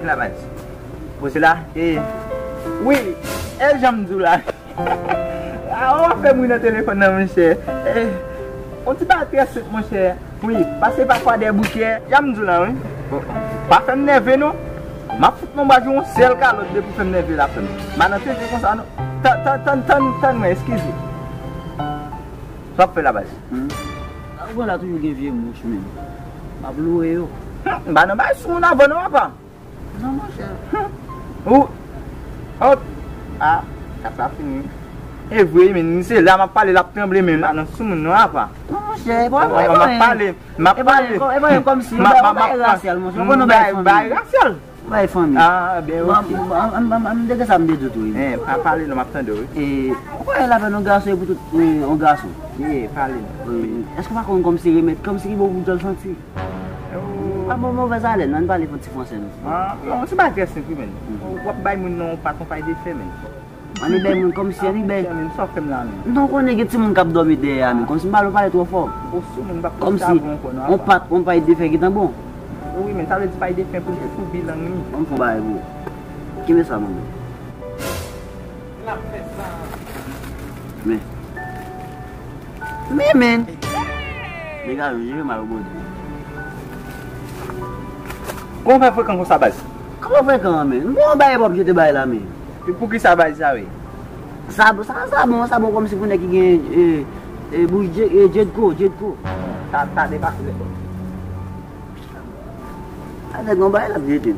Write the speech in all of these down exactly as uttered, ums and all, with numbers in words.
La baz. Bon, se la. E, wi, e jan m di w la. A, w ap fè m ri nan telefòn nan, monchè. E, yon ti bagay trè senp, monchè. Wi, pase pa Kwadèboukè. Jan m di w la, wi. Bon, pa fè m nève, non. M ap fout nan bwa yon sèl kalòt depi w fè m nève la, frè m. M pa nan tenten konsa, non. Tann, tann, tann, tann, tann mwen, eskize. Sa w ap fè la, baz? Hmm. Ou wè la toujou gen vye mouch, men. M ap loure yo. Hmm, m pa nan bay sou moun avan, non, apa. Non, monchè. Ou, oh, ah, sa pa fini. E vre, men, se la m ap pale, l ap tranble, men, m pa nan sou moun, non, apa. Non, monchè, e pa, e pa anyen. M ap pale, m ap pale. E pa anyen, e pa anyen kòmsi, ou bay, ou bay rasyèl, monchè, ou konn ou bay fanmi. Bay rasyèl. Ou bay fanmi. Ah, ben, ok. Bon, bon, an, an, an, an, m te gen sa m te di w tou, wi. Eh, pa pale, non, m ap tande w, wi. E, ou konnen l avè yon gason, e pou tout, e, yon gason. Ye, pale, non. Wi. Èske w pa konn kòmsi remèd, kòmsi ki bon pou djòl santi? Ah, bon, movèz alèn, ann pale fon ti fransè, non. Ah, non, se bagay trè senp, wi, men. W ap bay moun nan yon pat, yon pay de fè, men. Ann bay moun kòmsi, ann bay. Ah, men, sa w fè m la, men. Non, konnen gen timoun k ap dòmi dèyè a, men. Kòmsi m pa vle w pale twò fò. Ou sou moun, m p ap pase avè w ankò, non, apa. Kòmsi, yon pat, yon pay de fè gentan bon. Wi, men, sa vle di pay de fè pou l te sou bilang li. Ann fon bagay pou ou. Kenbe sa, manman. Men. Men, men. Nèg la jere mal, Bondye. Kòman w fè frekan konsa, baz? Kòman frekan an, men? Bon, bagay pwòp jete bagay la, men. E poukisa bagay sa, wi? Sa, sa, sa bon, sa bon kòmsi pou nèg ki gen, e, e, bouch Dje-, e, Djedko, Djedko. Sa, sa depase. A nèg yon bagay l ap jete.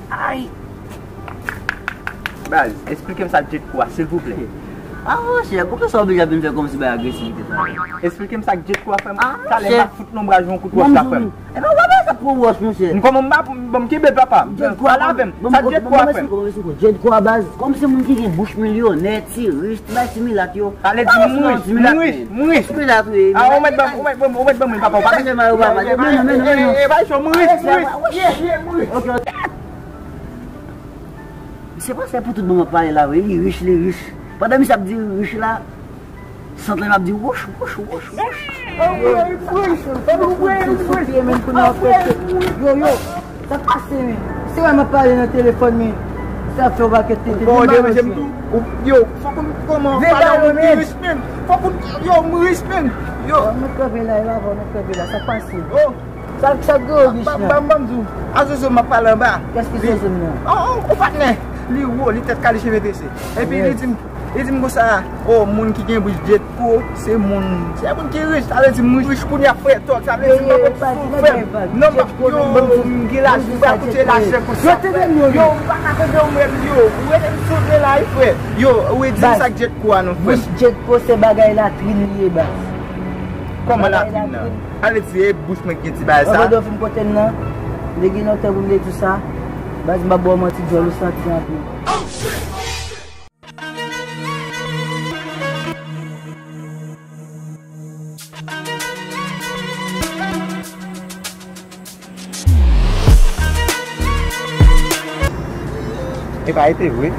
Ay! Baz, esplike m sa k Djedko a, silvouplè. Ah, monchè, poukisa w oblije ap vin fè kòmsi bay agresivite sa? Esplike m sa k Djedko a, frè m. Ah, talè m ap fout lonbraj yon kout wòch la, frè m. E pa w pa bay sa pou wòch, monchè. Kòman m pa, bon, m kenbe l, papa. Djedko a, pale avè m. Sa k Djedko a, frè m. Djedko a, baz, kòmsi moun ki gen bouch milyonè, ti rich, bay ti milat yo. Ale di m rich, m rich, m rich. Ti milat, wi. Ah, ou mèt ban m, ou mèt ban m, ou mèt ban m, papa, ou pa bezwen mal, papa. Men non, men non, men non. E, e, e, pa cho, m rich, m rich. Ok, ok. Se pa sa pou tout bon m ap pale la, wi. Li rich, li rich. Pandan misye ap di rich la, sant lan ap di wouch, wouch, wouch, wouch. Yo, yo. Sa k pase, men? Se wè m ap pale nan telefòn, men sa fè w pa kite tete. Bon, deranje m tou. Yo, fòk ou kòman pale yon moun ki rich, men. Fòk ou, yo, m rich, men. Yo. Mwen kanpe la, e pa vre, mwen kanpe la. Sa k pase? Oh. Sa, sa k gen rich la? Ban m, ban m di w. A zozo m ap pale anba. Kiyès ki zozo m nan? Oh, oh, ou patnè. Li wo, li tèt kale, cheve trese. Epi li di m, li di m konsa, oh, moun ki gen bouch Djedko, se moun, se moun ki rich. Sa vle di m rich kounye a, frè Tòg. Sa vle di m pa konn sou fè m. Non, m pa, yo, m gen laj, m pa koute lajè konsa, frè. Yo, m pa ka tande w menm, yo. Ou rete m sou men la, wi, frè. Yo, ou di m sa k Djedko a non, frè. Bouch Djedko se bagay latrin li ye, baz. Kòman latrin nan? Ale di, e bouch mwen ki gen ti bagay sa. Ou tande w fin kote m nan? M te gen lontan pou m te di sa. Baz, m pa ba w manti, djòl ou santi anpil. E pa rete vre.